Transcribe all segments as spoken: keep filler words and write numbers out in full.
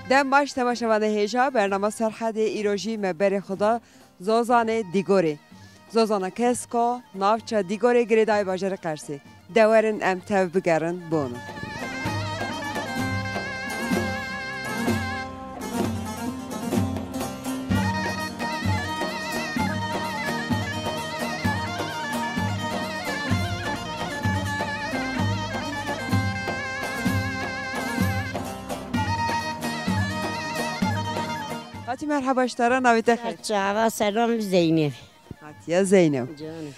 Dem baş temaşevanê hêja, bernama Serhedê îro jî me berê xwe da Zozanê Dîgorê. Zozana Kesko, navça Dîgorê girêdayê bajarê Qersê. De werin em tev bigerin bono. Hatî merheba ji te re, navê te xêr? Çava selam Zeynep. Hatiye Zeynep. Canım.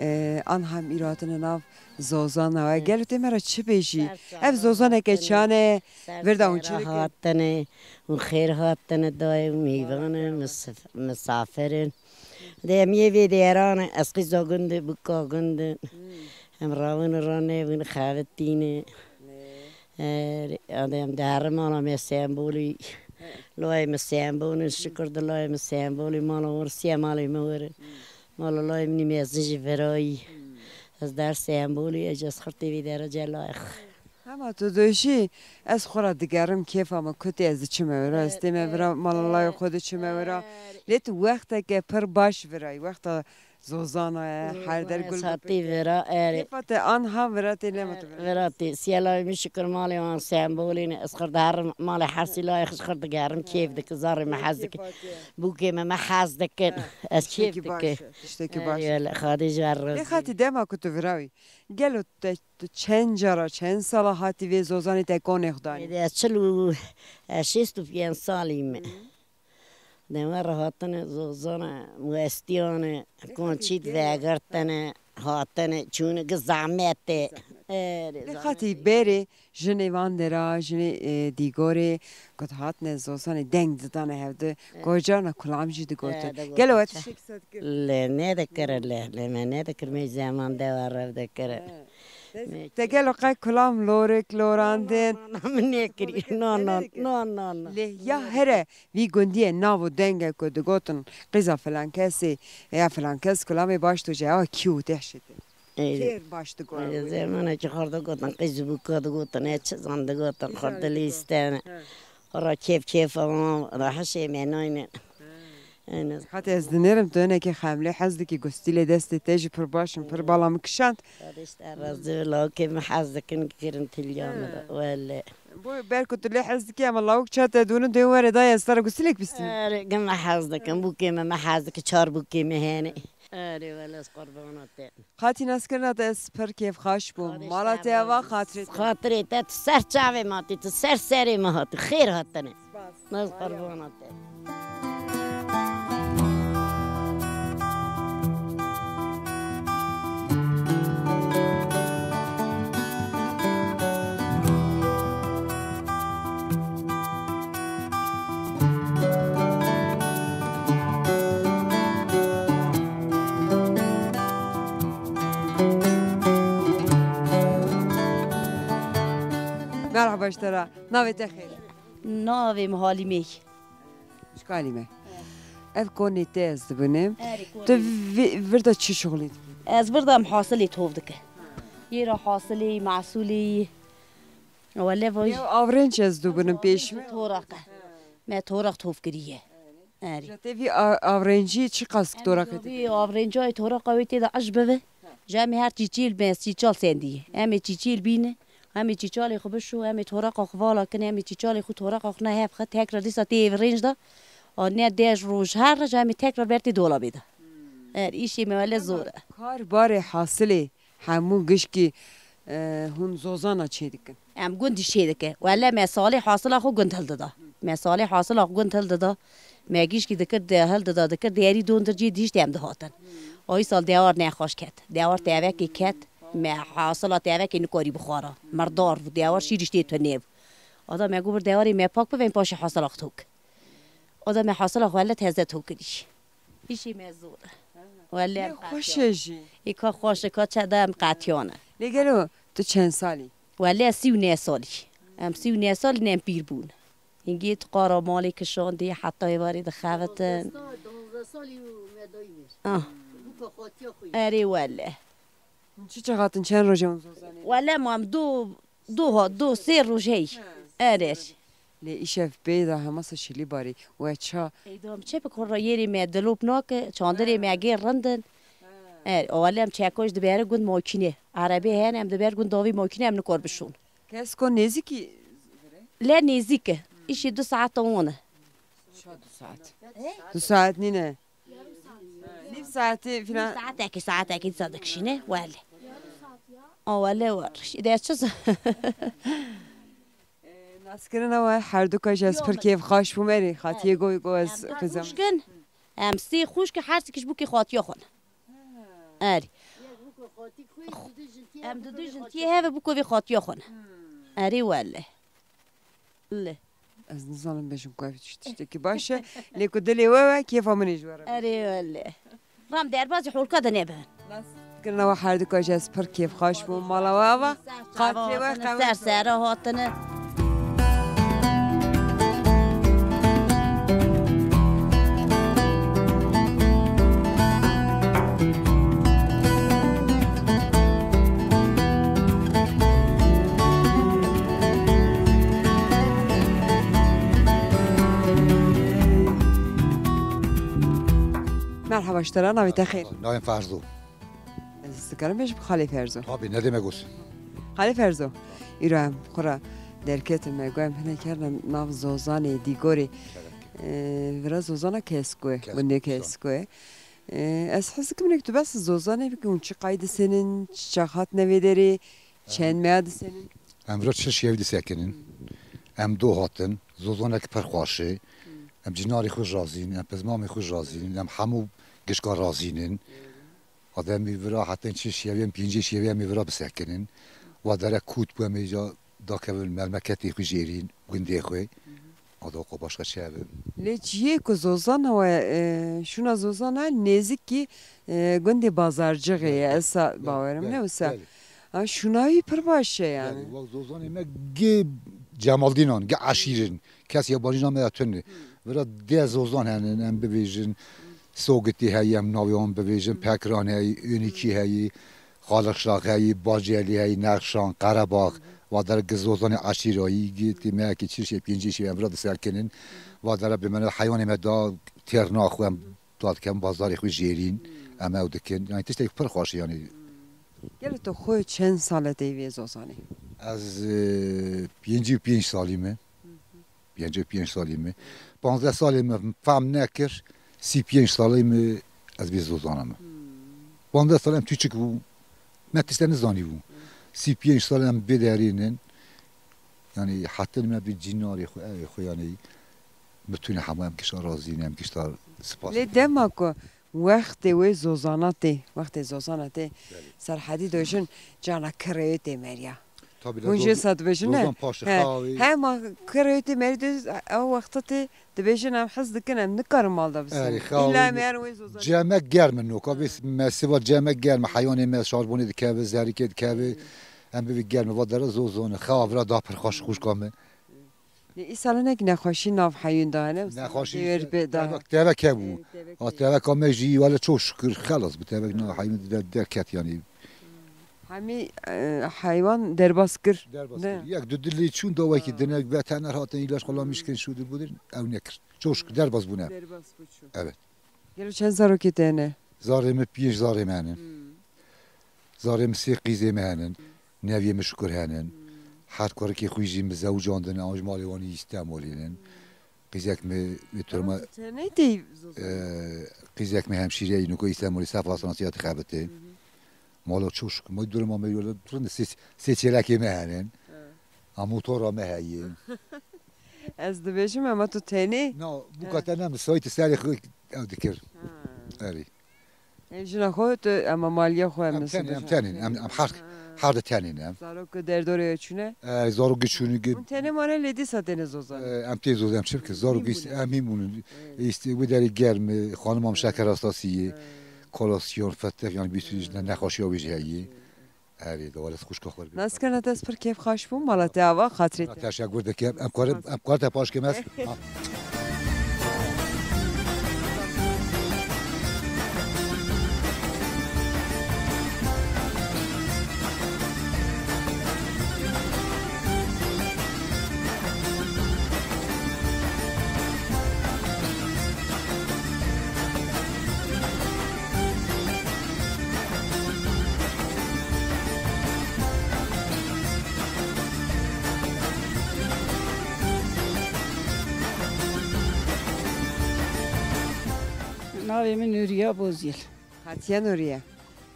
Ee, an hem îro hatine nav Zozana we. Gelo tê me re çi bêjî? Ev Zozaneke çane, vir da hûn çi dikin? Hatine, hûn xêr hatine dayê, mîvan in, mis-, misafir in. De em yê vê dêran e, ez qîza gund e, bika gund in. Em rawin ranevin, xevitîne. Erê, adem derim mala me Sembolî. Layê me Sembolî, şikir di layê me Sembolî, mala Orsiye malê me were. Mala layê min mezin jî virayî. Ez der Sembolî, ez ez xirtê vî dere celax. Hema tu dojî, ez xwe ra digerim, kêfa me kutê ez diçime wira, ez tê me vira, mala layê xwe diçime wira. Lê tu wexteke pir baş virayî, wexta Zozana ye, her der gul hatî vira, erê. Kêfa te an ha vira tê, nema tu vira. Vira tê. Siya layê min şikir malê wan Sembolî ne. Ez xir derim malê Hersî layê xir digerim, kêf dike, zarê me hez dike. Bûkê me, me hez dikin. Ez kêf dike. Tiştekî baş. Erê, wele, Xadê ji wer razî. Lê xatî dema ku tu virawî, gelo te, tu çend cara, çend sala hatî vê Zozanê te konê xwe danî? Êdî ez çil û, ez şêst û pênc salî me. Dema re hatine Zozana, Westiyane, Konçît vegirtine, hatine, çûne gi zehmet e. Erê, lê xatî berê jinê van dera, jinê, e, Dîgorê, ku dihatine Zozanê deng didane hevdu, gocarna kulam jî digotin. Gelo we tiştek sed kir? Lê nedikir, lê, lê me nedikir, me zeman dewa rev dikir. Te gelo qey kulam lorik, lorandin? Na, na, na, min nekirî. Na, na, na, na, na. Lê ya here vî gundiyê nav û denge ku digotin qîza filan kesê, ya filan kes kulamê baş dije, ya kî û dehşete. Ey. Kêr baş digotin. Ey, zemanekî xwe digotin, qîz û bûka digotin, ê çizan digotin, xwe dilîstene. Xwe ra kêf kêfa wan, ra hişê me nayne. Hate ez dinêrim tu hinekî xemlê hez dikî, gustîlê destê te jî pir baş in, pir bala min kişand. Xwedê ji te razî be, lawikê min hez dikin, kirin tiliya min de. Wele. Bo ber ku tu lê hez dikî, ama lawik çate dûnin dê were dayê ez te re gustîlek bistînim. Erê, gin me hez dikin, bûkê me, me hez dike, çar bûkê me hene. Erê, wele ez qurbana te. Xatî naskirina te ez pir kêfxweş bûm. Mala te ava, xatirê te. Xatirê te, tu ser çavê me hatî, tu ser serê me hatî. Xêr hatine. Spas. Ez qurbana te. Merhaba ji te re. Navê te xêr? Navê min Halîmê ye. Ji Halîme. Ev konê te ez dibinim. Erê, konê. Tu vi-, vir de çi şixulî dikî? Ez vir de em hasilê tov dike. Yê re hasilê, mahsulê. Wele vay. Ew avrenç ez dibinim pêş me. Toraq e. Me toraq tov kiriye. Erê. Ji te vî a-, avrencî çi qas toraqê te? Vî avrencayê toraqa wê tê de ej bibe. Ji em ê her çîçîl me çîçal sendî. Em ê çîçîl bîne. Em ê çîçalê xwe bişo, em ê toraqa xwe vala kin, em ê çîçalê xwe toraqa xwe ne hev xwe tekrar dîsa tê vê rênc de. A ne dej roj her roj em ê tekrar ber tê dolabê de. Er îşê me wele zor e. Kar barê hasilê hemû gişkî, e, hûn zozana çê dikin? Em gundî çê dike. Wele me salê hasila xwe gund hildida. Me salê hasila xwe gund hildida. Me gişkî dikir de hildida, dikir dêrî dondir cê dihişt em dihatin. Ay sal dewar nexweş ket. Dewar tevekê ket. Me hasila tevekê nikarî bixwara. Mirdar bû, dewar şîrîş tê tune bû. Ada me got bir dewarê me pak bibe, em paşê hasila xwe tok. Ada me hasila xwe hele teze tokirî. Îşê me zor e. Wele em xweş e jî. Ê ka xweş e, ka çe de em qetiyane. Lê gelo tu çend salî? Wele ez sî û neh salî. Em sî û neh salî ne em pîr bûn. Hingê tu qara malê kişandî heta êvarê dixebitin. Dozdeh sal, dozdeh salî û me dayî vir. Ah. Bûka xatiya xwe ye. Erê wele. Hûn çi çaxatin çend roj e hûn zozanê? Wele ma em du, du ha, du sê roj hey. Erê. Lê îşev pê de hema se şilî barî. We ça? Ey dom çe bi kurra yerê me dilop nake, çandirê me gê rindin. Er, o em çeko ji dibere gund makîne. Erebê hene em diber gund davî makîne em nikor bişon. Kesko nêzîkî? Le nêzîk e. Îşî du saet wan e. Ça du saet? Du saet nîne. Nîv saetê filan. Saetekî, saetekî disa dikişîne, wele. A wele war. Îde çi z- Naskirina we her du ka ji ez pir kêfxaş bûm erê. Xatiyê goy go ez xizem. Xuşkin. Em sê xuşki her sikiş bûkî xatiya xwe. Erê. Em didu jin tiyê heve bûko vê xatiya xwe. Erê wele. Li. Ez nizanim bêjim ku ev tiştekî baş e. Lê ku dilê we we, kêfa min ê ji we re. Erê wele. Ram derbazî holka de nebin. Kirina we her du ka ji ez pir kêfxaş bûm. Mala we ava. Xatirê we qewim. Ser sera hatine. Merhaba, ji te re, navê te xêr? Navê Ferzo. Ez dikarim bêjim Xalê Ferzo? Tabii, ne demek olsun. Xalê Ferzo, îro em xwe re derketin me, got em hinek herin nav Zozanê, Dîgorê. Kerem. Ee, vira Zozana Keskoye, Keskoye, gundê Keskoye. Ee, ez hez dikim hinek tu behs Zozanê bikî, hûn çi qayî disênin, çi çax hatine vê derê, çend meya disênin? Em vira çil şevî disekinin. Em do hatin, Zozanek pir xweş e. Em cinarê xwe razîn, em pizmamê xwe razîn, em hemû gişka razînin. Ademî vira hetin çi şevê em pêncê şevê em ê vira bisekinin. Wa dere kût bû em ê ca dakevin memleketê xwe jêrîn, gundê xwe. Ada xwe başka çi hebe. Lê ciyê ku Zozana we, e, şûna Zozana nêzikî, e, gundê Bazarcixê ye, ez sa bawerim ne wisa. Ha, şûna wî pir baş e yani. Belê, wek Zozanê me gê Cemaldînan, gê eşîrin. Kes yabancî name ya tune. Vira deh Zozan henin, em bibêjin. Sogitî heye, em navê wan bibêjin. Pekran heye, Ûnîkî heye, Xalixşax heye, Bacelî heye, Nexşan, Qerebax. Wa dere gi Zozanê eşîrayî, gi tê meyekî çil şê, pêncî şê em vira disekinin. Wa dere bi me heywanê me da têr naxwe, em da dikin, bazarê xwe jêrîn, em ew dikin. Yani tiştek pir xweş e yani. Gelo tu xwe çend sal e tê vê Zozanê? Ez, e, pêncî û pênc salî me. Pêncî û pênc salî me. Panzdeh salê me fam nekir, sî pênc salê me ez bê Zozana me. Panzdeh sal em tûçik bû, me tişte nizanî bû. Sî pênc sal em bê derînin. Yani hetin me bi cinarê xwe, evê xwe yani mitûne hema em kişa razî ne, em kişta spas. Lê dema ku Wextê wê Zozana tê, wextê Zozana tê, Serhedî dojin cana kirê tê meriya. Hûn jê sa dibêjin ne? Zozan paşê xawê. He, ma kirê tê merî de ew wexta tê dibêjin em hez dikin, em nikarin mal de bisin. Erê, xawê. Îlla em yer wê Zozana. Cemek germ in noka, vê mesiva cemek germ, heywanê me şarbonê dikeve, zerikê dikeve. Em bivî germ, va dere Zozan, xewa vira da pir xweş xwişka me. Lê îsal hinek nexweşî nav heyûn de hene, wisa Nexweşî tevek bê da. Tevek, tevek hebû. Tevek, tevek. Ha, teveka me jî wele çok şükür xelas bû. Tevek nav heyûn de derket yani. Hemî, e, heywan derbas kir. Derbas kir. Yek du dilê çûn da wekî dinek veteriner hatin ilaç kullanmış kirin şudur budur. Ew nekir. Çok şükür derbas bûne. Derbas bû çû. Evet. Gelo çend zarokê te hene? Zarê min pênc zarê me hene. Hmm. Zarê min sê qîzê me henin. Neviyê min şukur henin. Hmm. Her kurikê xwe jî min zewicandin, ew ji malê wan î Îstemolî nin. Qîzek min wê turma. Ama tu tenê tê Zozan? Ee, qîzek min hemşîreyî nuko Îstemolî Sefa Sanatî ya dixebitê. Hı hı. Mala çok şükür. Ma duruma me yolu rind sê, sê çêlekê me henin. Ha. A motora me heye. Ez dibêjim, ama tu tenê. Na, bu kate ne, min saytî serê xwe ew dikir. Ha. Erê. Ev jina xwe tu, ema maliya xwe em Em tenê, em tenê, em, em her, her de tenê ne. Zarok derdorê çûne? E, zarok çûne ge- Hûn tenê mane lê dîsa têne Zozan? E, em tê Zozan, em çi bikin? Zarok Hîn bûne. Em hîn bûne. Evet. Îşte wê derê germ, xanimam şeker hastasî ye. Evet. Kolasyon, fetih, yani bir sürü ne, nexweşiya wê jî heye. Erê, de wele xwişka xwe. Naskirina te ez pir kêfxweş bûm, mala te ava, xatirê te. Teşekkür dikim. Em karin, em karin te paş kim ez. Navê min Nuriye Bozyel. Hatiye Nuriye.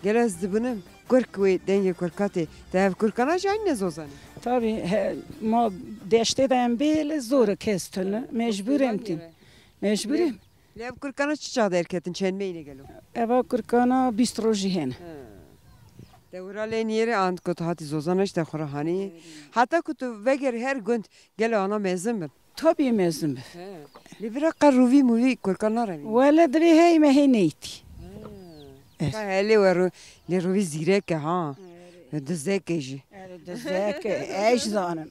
Gelo ez dibinim. Kurk wê dengê kurka tê. Te ev kurkana jî aynî zozan e? Tabii, he, ma deştê de em bê, lê zor e kes tune. Mecbur em tîn. Mecbur em. Lê ev kurkana çi çax derketin? Çend mehîne gelo? Eva kurkana bîst rojî hene. He. Te wira lê niyêrê an ku tu hatî zozana ji te xwe re hanî. Heta ku tu vegerî her gund gelo ana mezin bin? Tabii mezin bin. He. Lê vira qe rûvî mûvî kurkan narevî? Wele divê hey me hey neytî. He. Qe helê we rû-, lê rûvî zîrek e ha. Dizek e jî. Erê dizek e, ez zanim.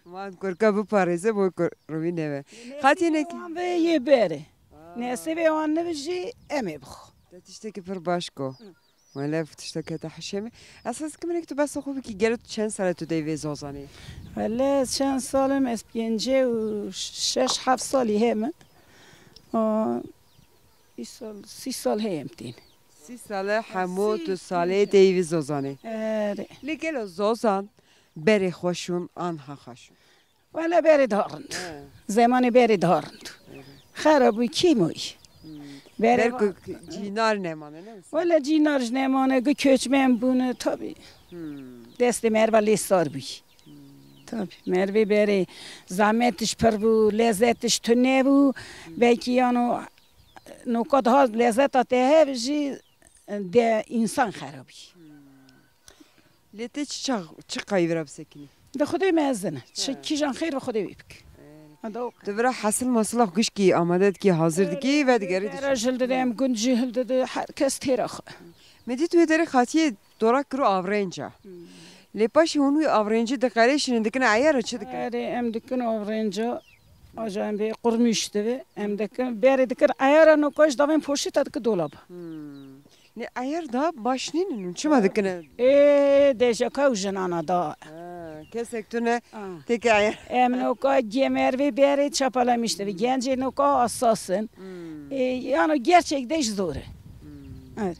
Ma kurka biparêze bo kur-, rûvî neve. Xatî nek- Wan ve yê berê. Nesîbê wan nebe jî em ê bixwe. Te tiştekî pir baş go. Wele ev tiştek hete hişê min. Esas kim tu behsa xwe bikî, gelo tu çend sal e tu dey vê zozanê? Wele çend sal im ez, pêncî û şeş heft salî heye min. Aa, îsal, sî sal heye em tîn. Sî sal e hemû tu salê tey vî zozanê. Erê. Lê gelo zozan berê xweş ûn an ha xweş ûn? Wele berê daha rind. He. Zemanê berê daha rind. Xera bû kî moy. Hmm. Berê Ber ku cînar nemane ne wisa? Wele cînar ji nemane, gu köçmen bûne tabii. Hmm. Destê merva lê sar bû. Hmm. Tabii. Mervê berê zahmetiş pir bû, lezzetiş tune bû. Hmm. Belkî yano noka daha lezzeta te hev jî de însan xera bû. Hmm. Lê tê çi çax, çi qayî vira bisekinî? Di Xwedê mezin e. Çi He. kîjan xêr bi Xwedê wî bik. Evet. Hadi o. Tu vira hesil masila xwe gişkî amade dikî, hazir dikî ve digerî Pera dişî. Jil dide, em gund jî hildide, her kes têra xwe. Me dît wê derê xatiyê dora kiro avrenca. Hmm. Lê paşê hûn wî avrencî diqerêşînin dikine eyara çi dike? Erê em dikin avrenca, aja em bê qurmîş dibe, em dikin, berê dikin eyara noka ji davên poşîta dike dolaba. Hmm. Ne, eyar da baş nînin, çima dikine? Ê, dejeka û jinana da. Ha, kesek tune Ha. têke eyar. Em noka gemer vê berê çapalamiş de, Hmm. gencê noka hassas in. Hmm. Ê, yano gerçek de ji zor e. Hmm. Evet.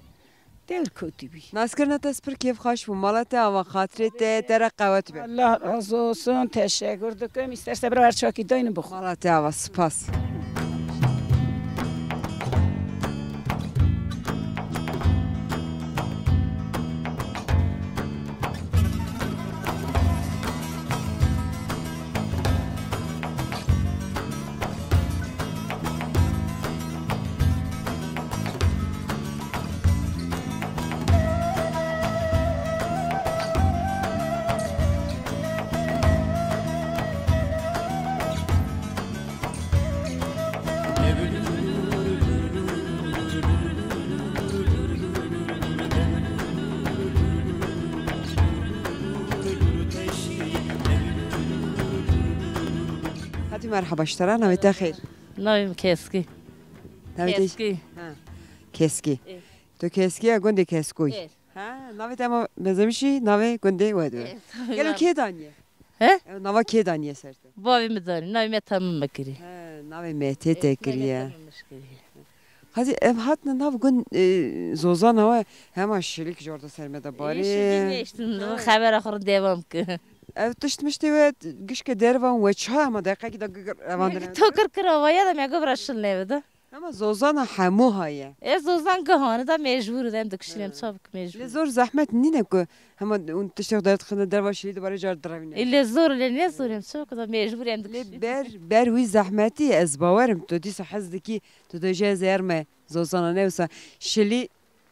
Dewr kotî bî. Naskirina te spir kêfxweş bû. Mala te ava, xatirê te, te re qewet be. Allah razı olsun. Teşekkür dikim. İsterse bir çakî daynin bixwe. Mala te ava, spas. Hatî merheba ji te re, navê te xêr? Navê min Keskî. Navê te Keskî. Ha. Keskî. Ê. Tu Keskî ya gundê Keskoyî. Ê. Ha, navê te ma mezemişî, navê gundê we dibe. Ê, Gelo ya. kê daniye? He? Ew nava kê daniye ser te? Bavê min danî, navê me Temim me kirî. He, navê me tê te kiriye. Temim me kirî. Xazî, ev hatine nav gund, e, zozana we hema şilîk jorda ser me de barê. Ê, şilîk neştin, Ha. xebera xwe devam ki. Ev tişt miştê we gişke dervan we çi hema deqekî de gir evan dirin. To kir kir avaya da me gubra şil neve de. Ama zozana hemû haye. E, zozan gihane da mecbur dem dikişînim, Ha. çabuk mecbur. Lê zor zehmet nîne ku hema hûn tiştek derdixine derva şilî dibare car direvîne. E, lê zor, lê ne zor em, çabuk da mecbur em Lê dikişînim. ber, ber wî zehmetî ez bawerim tu dîsa hez dikî, tu dê jê ez erme zozana ne wisa şilî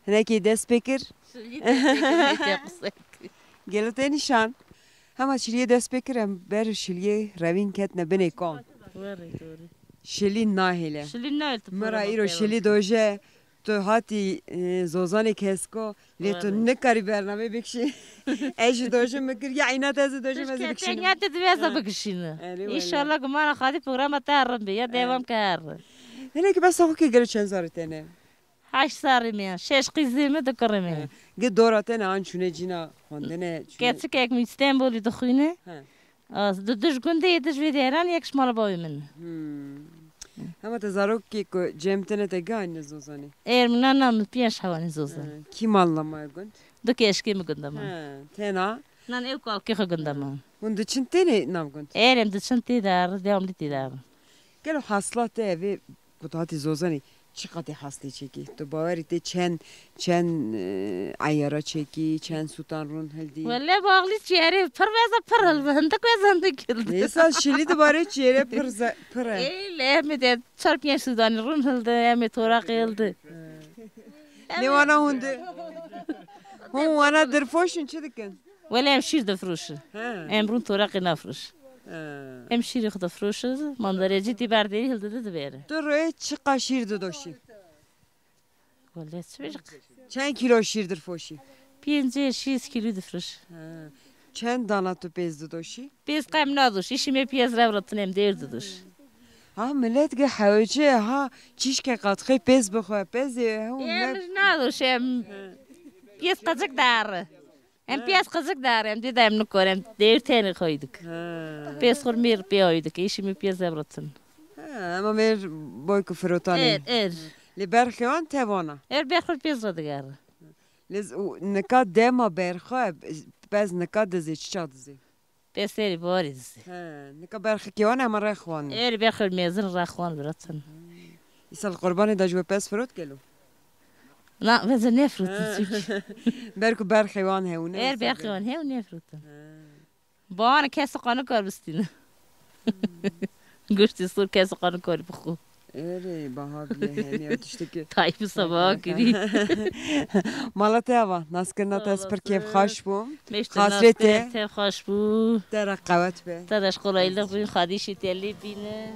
hinekî dest pê kir. Şilî dest pê kir, ne te qise kir. Gelo te nîşan. Hema şiliyê dest pê kir em ber şiliyê revîn ketine binê kon. Were, doğru. Şilî nahêle. Şilî nahêle, tu Mira pora îro bak şilî devam. doje, tu hatî, e, zozanê kesko, lê tu Were. nikarî bernameyê bikişî. Ez jî doje min kir, ya îna te ez ê doje Tu mezin şikete bikişînim. ya te divê ez Ha. bikişîne. Erê wele. İnşallah gumana xadî programa te herin be, ya Ha. devam ke herin. Hinekî bes xwe kê gelo çend zarê te ne? Heşt zarê me ya, şeş qîzê me, du kurê me. He. Gi dora te ne an çûne cîna xwendine, çûne Keçikek min Stenbolî dixwîne. He. Az, du, du ji gundê, du ji vê dêran, yek ji mala bavê min. Hmm. Hema te zarokê ku cem tine te gihane zozanê? Êr min na, na min pênc hewanî zozan. He. Kî malla ma gund? Du keşkê min gunda ma. He. Tena? Nan ew kalkê xwe gunda ma. Hûn diçin tênê nav gund? Êr em diçin tê de, devamlî tê de. Gelo hasla te evê ku tu hatî zozanê, Çi qatê hastê çekî? Tu bawerî tê çend, çend, e, eyara çekî, çend sûtan rûn hildî? Wele baxlî çiyerê pir veza pir hildi, hindik veza hindik hildi. Nêsa şilî dibare çiyerê pir ze-, pir e. Ê, lê em ê de çar pênc sûdanî rûn hildi, em ê toraqê hildi. Lê wana hûn di, hûn wana dirfoşin çi dikin? Wele em şîr difroşin. He. Em rûn toraqê nafroşin. He. Em şîrê xwe difroşin, mandarecî tî berdêrî hildide dibêrin. Tu rê çiqa şîr didoşî? Wele çi bêjik? Çend kîlo şîr dirfoşî? Pêncî şîst kîlo difroş. He. Çend dana tu pêz didoşî? Pêz qem nadoş, îşî me pêz rev re tinem dêr didoş. Ha, millet ge hewce, ha, çîşke qatxê pêz bixwe, pêz ê, he, Ê, ne- Em nadoş, em pêz qecik dare. Em piyaz qizikdar em, dê de em nikor, em dêr tenê xwe dik. Ha. Piyaz xwe mêr pê xwe dik, îşî min piyaz evratin. Ha, ema mêr boy ku firotanê. Er, er. Lê berxê wan tevana. Er berxwe piyaz re diger. Lê z-, û nika dema berxwe, pez nika dizê, çi çax dizê? Pez serî barî dizê. He, nika berxikê wan ema rexwan. Er berxwe mezin rexwan viratin. Îsal qurbanê de ji we pez firot gelo? Na, veze nefrotin çünkü. Ber ku berxê wan hew ne. Er berxê wan hew nefrotin. He. Bawan kes qanı kar bistîne. Goştê sor kes qanı kar bixu. Erê, baha bile hene tişteki. Tayyip sabah kiri. Mala te ava, naskirina te ez pir kêfxaş bûm. Meşte Xasrê te. Naskir te xaş bû. Te re qewet be. Te de şkolaylık bin, xadîşî te lê bîne.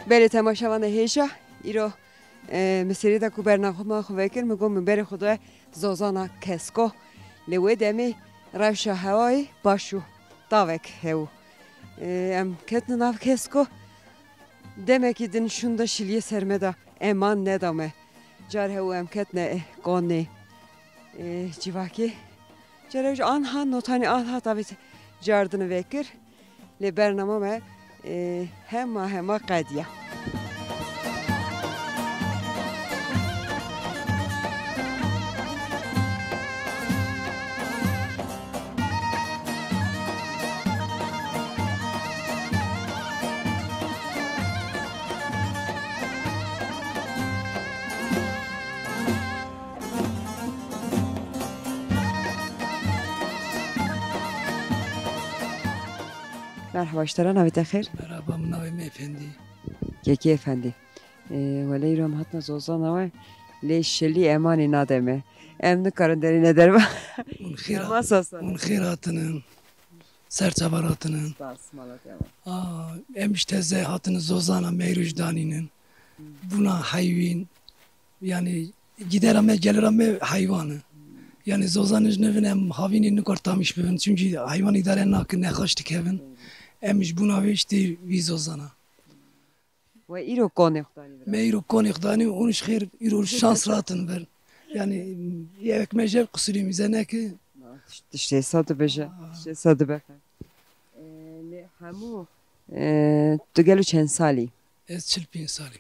Belê temaşevanê hêja, îro, e, min serê de ku bernama xwe vekir, min got min berê xwe daye Zozana Kesko. Lê wê demê rewşa hewayê baş û tavek hew. E, em ketine nav Kesko. Demekî din şûnda şiliyê ser me de eman neda me. Car hew em ketine, eh, konê, eh, civakê. Cara ji anha notanê anha tavê cardin vekir. Lê bernama me, eh, hema hema qediya. Merhaba, ji te re navê te xêr? Merhaba, min navê me Efendî. Kekê Efendî. Ee, wele îro em hatine zozana we, lê şilî emanî nade me. Em nikarin derîne derva. Hûn xêr Derva hat-, sasa. Hûn xêr hatinin. Ser çava hatinin. Spas, mala te ava. Aa, em ji teze hatinin zozana meyruj danînin. Bûna heyvîn, yani gidera me, gelira me heywan e. Yani zozanê ji nevin em havînê nikor tamîş bibin. Çünkü heywan îdare nakin, nexweş dikevin. Em ji bûna vê işte vî zozana. We îro konê xwe danî vira? Me îro konê xwe danî, hûn ji xêr îro şans ratin vir. Yani yek me jev qusûrê mîze neke. Tiştê sa dibêje, tiştê sa dibe. Ee, lê hemû, ee, tu gelo çend salî? Ez çil pênc salî.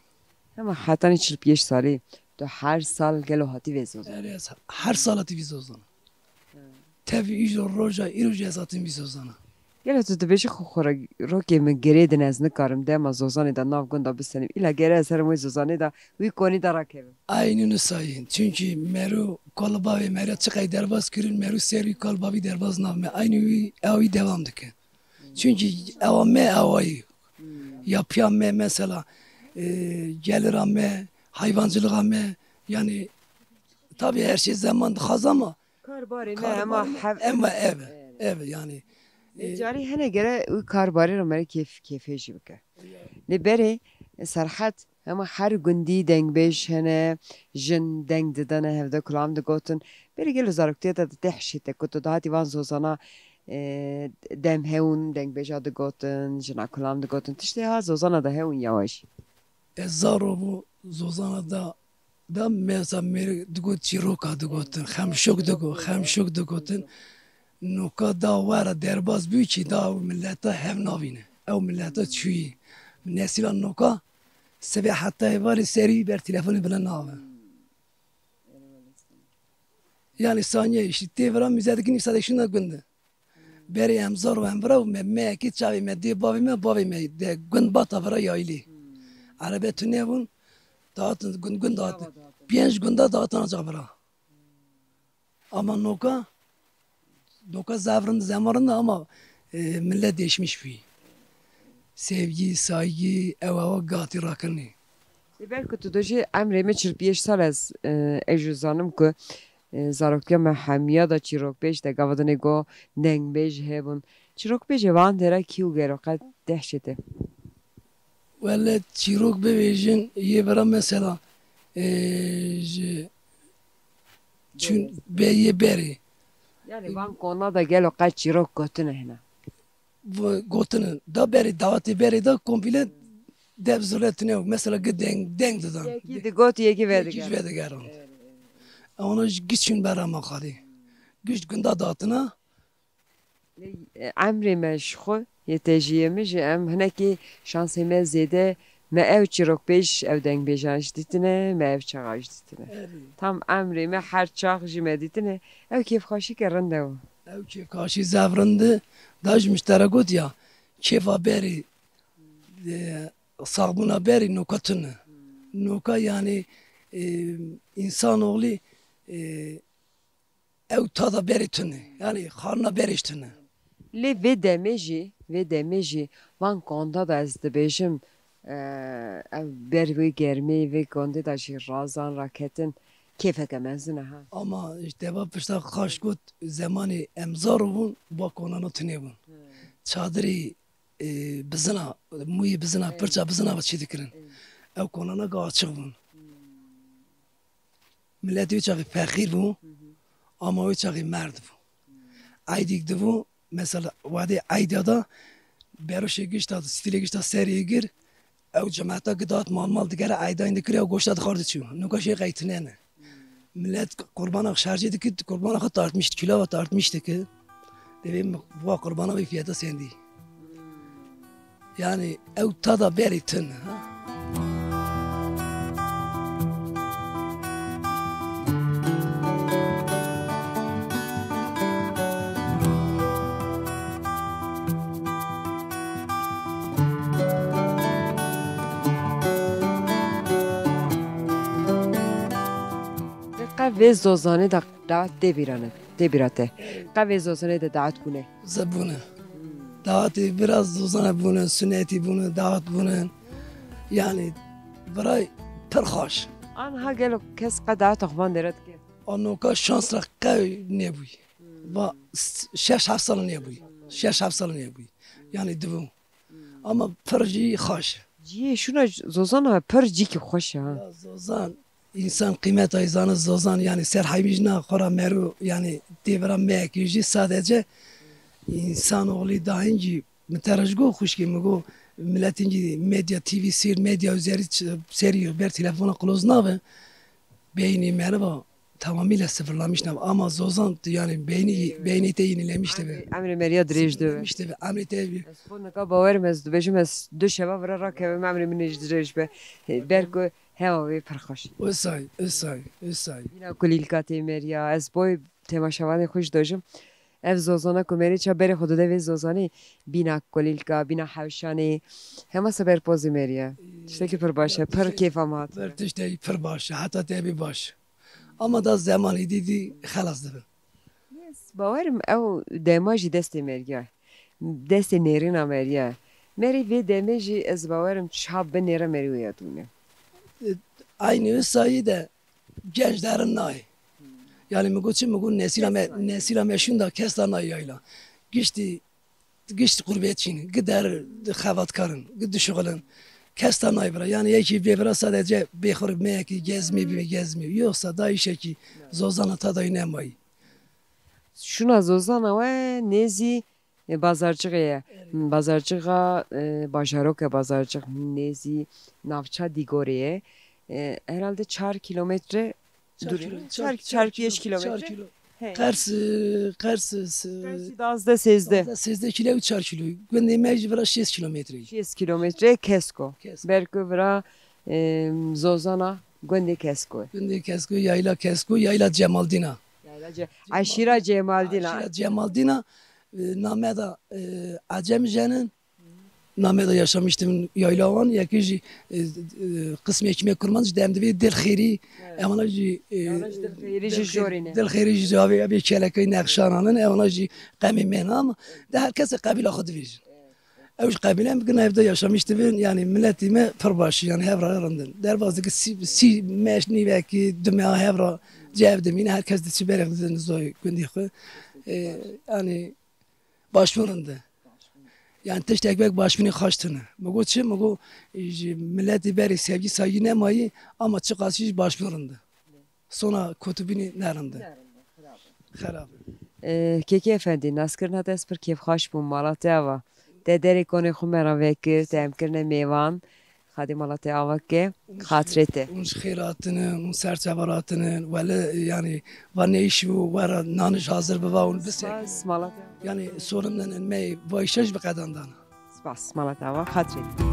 Hema hetanî çil pênc salî. Tu her sal gelo hatî vê zozan? Erê, ez her sal hatî vî zozan. Tevî îro roja îro jî ez hatim vî zozana. Gelo tu dibêjî xwe xwe re rokê min girê din ez nikarim dema zozanê de nav gunda bisenim. Îla gere ez herim wê zozanê de wî konî de rakevim. Eynî nisayî. Çünkü mero kol bavê meriya çiqey derbas kirin, mero ser wî kol bavî derbas nav me. Eynî wî ew wî devam dike. Çünkü ewa me ewayî. Ya piya me mesela, e, gelira me, hayvancılığa me, yani tabii her şey zaman dixwaz ama Karbarê me hema hev. Ema ev, ev yani. Lê carî hene gere wî karbarê re mere kêf, kêfê jî bike. Lê berê Serhet hema her gundî dengbêj hene, jin deng didene hevde kulam digotin. Berê gelo zaroktiya te de tê hişê te ku tu dahatî van zozana E, dem hewin, dengbêja digotin, jina kulam digotin. Tiştê ha zozana de hewin ya we jî. Ez zaro bû, zozana da, da meza mêr digot çîroka digotin, xemşok digo, xemşok digotin. Noka da were derbas bû kî da ew mileta hev navîne. Ew mileta çûyî. Nesîla noka sibê heta êvarê serî ber telefonê bile nabe. Yani saniye işte tê vira müze dikin, îsa de şuna gunde. Berê em zar û em vira û me, me yekê çavê me dê bavê me, bavê me de gund bata vira yaylî. Erebe tune bûn, dağıtın, gund gund dağıtın. Pênc gunda dağıtın ancak vira. Ama noka, noka zevrin, zemarin de ama, e, millet değişmiş bir. Sevgi, saygı, ev ewa gati rakirnê. Ê, belku tu dojê emrê min çil pênc sal ez, e, ez jî zanim ku, e, zaroktiya me hemiya da çîrokbêj de gava dinê go dengbêj hebûn. Çîrokbêjê van dere kî û gelo qet dehşete. Wele çîrok bibêjin yê bira mesela, e, ji çün be yê berê. Yani van kona da gelo qet çîrok gotine hene. Gotine. Da berê, dawetê berê da komple dev zirretine yok. Mesela gi deng, deng didan. Yekî digot, yekî vediger. Yekî vedigeran. Ona ji giç çün bera maqalê. Giç gunda datina. Lê, e, emrê me ji xwe yê tejiyê min jî em hinekî şansê me zêde me ew çîrokbêj, ew dengbêjan jî dîtine, me ev çaxa jî dîtine. Erê. Tam emrê me her çax jî me dîtine. Ew kêfxweşîke rind e. Ew kêfxweşî zaf rind e. Da ji min ji te re got ya, kêfa berê, e, saxbûna berê noka tune. Noka yani, e, insanoğlu, e, ew tada berê tune. Yani xarina berê tune. Lê vê demê jî, vê demê jî van konda da ez dibêjim, e, ev ber wê germê, vê kondê da jî razan raketin, kêfeke mezin e ha. Ama işte va pişta xaş got, zemanê em zaro bûn, va konana tune bûn. Çadirê, e, bizina, mûyê bizina, pirça bizina va çê dikirin. Ew konana ga açiq bûn. Miletê wê çaxê feqîr bû, ama wê çaxê merd bû. Eydîk dibû, mesela wadê eyda da beroşê gişta, stîlê gişta serê gir, ew cemata gidat mal mal digere eydayên dikir, ew goşta dixwar diçû. Nuka jê qeytine ne. Milet qurbana şarjê dikir, qurbana xwe tartmiş, kîlawa tartmiş dikir. Divê min va qurbana vê fiyata sendî. Yani ew tada berê tune, ha? Qe vê zozanê de dawet tê bîra ne, tê bîra te. Qe vê zozanê de dawet bûne. Zebûne. Dawetê biraz zozane bûne, sunetî bûne, dawet bûne. Yani biray pir xweş. Anha gelo kes qe daweta xwe van dere dike? Anoka şans re qew nebûy. Va s-, şeş heft sal nebûy. Şeş heft sal nebûy. Yani dibû. Ama pir jî xweş. Cihê şûna zozan ha pir cîkî xweş e ha. Ya zozan, însan qîmeta wî zane zozan, yani ser heymî jina xwe ra mero, yani têvira me yekê jî sadece însan oxlî dahîn jî min te re ji go xwişkê min go miletin jî medya T V seyr, medya üzeri ç-, serî ber telefona kloz nabe. Beynî meriva tamamıyla sıfırlamış nav. Ama zozan yani beyni, beyni te yenilemiş tabi. Emrê meriya dirêj dibe. Sıfırlamış tabi. Emrê te bir. Ez xwe nika bawerim ez dibêjim ez du şeva vira rakevim emrê min ê jî dirêj be. He, ber ku hewa wê pir xweş. Usay, usay, usay. Bîna kulîlka tê meriya. Ez boy temaşevanê xwe jî dojim. Ev zozana ku merê ça berê xwe dide vê zozanê bîna kulîlka, bîna hewşanê. Hema seber pozê meriya. Tiştekî pir baş e. Pir kêfa me hat. Ber tiştekî pir baş e. Heta te bî baş. Ama da zemanî dî dî xelas dibin. Ez bawerim ew dema jî destê meriya ye. Destê nêrîna meriya ye. Merî vê demê jî ez bawerim çap binêre merî wê ya dûne. E, aynı wê sayî de genç derin nayê. Yani mi got çi, mi got nesîla me, nesîla me şûnda kes da nayê yayla. Giştî Gişt qurbetçîn, gider xebatkarin, gi dişuxulin. Kes ta nayê bira. Yani yekî bê bira sadece bêxur meyekî gezmî bî gezmî. Yoksa da işekî zozana ta dayî nemayî. Şûna Zozana we nêzî, e, Bazarcixê ye. Erê. Bazarcixa, e, bajarok e Bazarcix, nêzî navça Dîgorê ye. E, herhalde çar kilometre Çar dûr e. kilo, çar, Çar, çar çar pênc kilo, kilometre. çar kilo. He. Qers, e, qers, e, se-, Qersî duwazdeh sêzdeh. duwazdeh sêzdeh kilo û çar kilo. Gundê me ji vira şêst kilometre. Şêst kilometre Kesko. Kesko. Ber ku vira, e, Zozana gundê Kesko. Gundê Kesko, yayla Kesko, yayla Cemaldîna. Yayla Ce-, Eşîra Cemaldîna. Eşîra Cemaldîna, e, name da, e, Ecem Jenin. Name da yaşamıştım yayla wan, yekî jî, e, e, qismê kîmê Kurmanc dem divê Dil Xêrî, Evet. evana jî, e, Evana jî Dil Xêrî jî Dil Xê-, jorî ne. Dil Xêrî jî javê ya bê kelekey nexşanan in, evana jî qemê mêna ama de her kesê qebîla xwe divêjin. Ew ji qebîlem bigin evde yaşamış dibin, yani milletî me pir baş, yani hevra rindin. Derbas dike sî, sî meş nîvekî, du meha hevra cev dimîne, her kes diçi berê xwe didin zoy gundî xwe. E, yani başbûn rinde. Yani tiştek wek başbûnê xaş tune. Mi got çi? Mi got, e, ji milletî berê sevgî saygî nemayî, ama çiqas jî başbûn rinde. Sona kotibînê nerinde. Xerab e. E, Kekê Efendî, naskirina te ez pir kêfxweş bûm, mala te ava. Te derê konê xwe me re vekir, te em kirine mêvan. Xadê mala te ava ke, xatirê te. Hûn ji xêr hatine, hûn ser çava hatine. Wele, yani, va neyşî û wera naniş hazir biva hûn bisek. Spas, mala te ava. Yani, sorin din me vayşe ji bi qedan dana. Spas, mala te ava, xatirê te.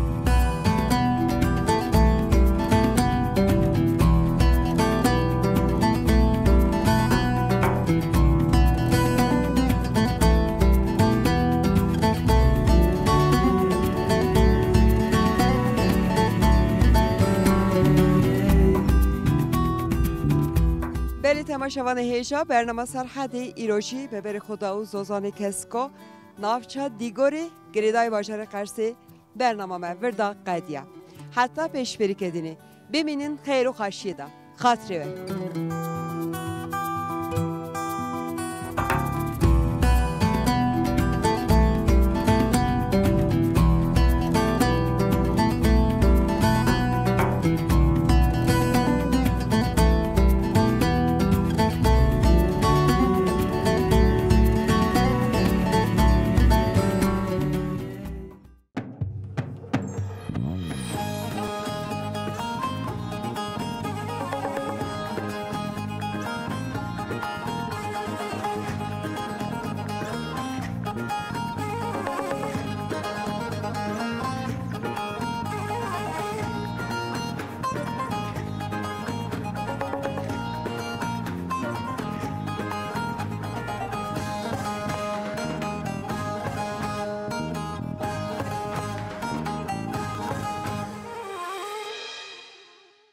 Belê temaşevanê hêja, bernama Serhedê îro jî bi berê xwe da û Zozanê Kesko, navça Dîgorê, girêdayî bajarê Qersê, bernama me vir da qediya. Heta pêşberîkê dinê, bimînin xeyr û xweşiyê de. Xatirê we.